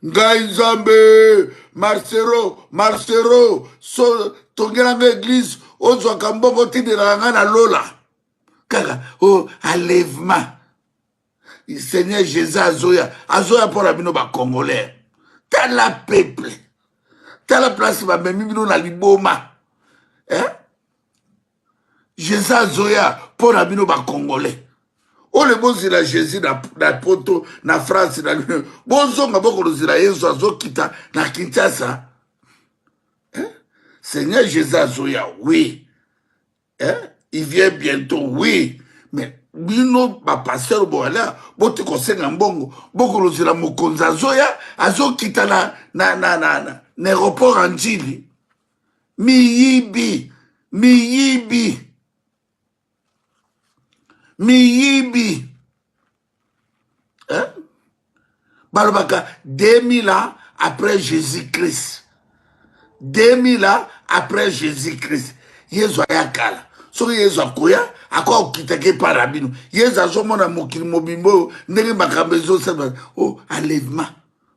Ngai Nzambe, Marcelo, Marcelo, so tongela ngai eglise, ozwaka mbongo otindelaka ngai na lola. Kaka oh, enlèvement. Seigneur Jésus azoya, azoya mpo na bino ba Congolais. Tala peuple. Tala place bamemi bino na liboma. Eh? Jesus azoya mpo na bino ba Congolais. Ole bozela Jesus na, na poto na France na bozonga bokolozela Yesu azokita na Kinshasa. Eh? Seigneur Jesus azoya, oui. Eh? Il vient bientôt, oui. Mais bino ba pasteur boala boti kosenga mbongo bokolozela mokonzi azoya azokita na, na, na, na, na, na aéroport ya Ndjili. Miyibi, miyibi, miyibi. Hein? Balobaka 2000 ans après Jésus-Christ. 2000 ans après Jésus-Christ. Yezu aya kala. Soki Yezu akoya, akoya kokitaka epai na bino. Yezu azomona mokili mobimba oyo ndenge makambo ezosalema. Oh, enlèvement.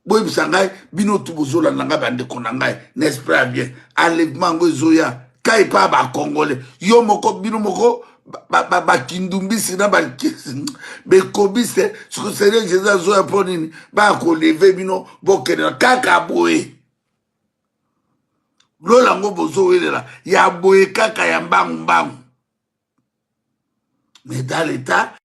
Boyebisa ngai bino tu bozolanda ngai bandeko na ngai na esprit ya bien. Enlèvement yango ezoya ka epai ya ba Congolais. Yo moko bino moko bakindumbisi na bekobise soki Seigneur Jésus azoya mpo nini baya koleve bino bokende kaka boye lola yango bozowelela ya boye kaka ya mbangu mbangu. Mais dans l'état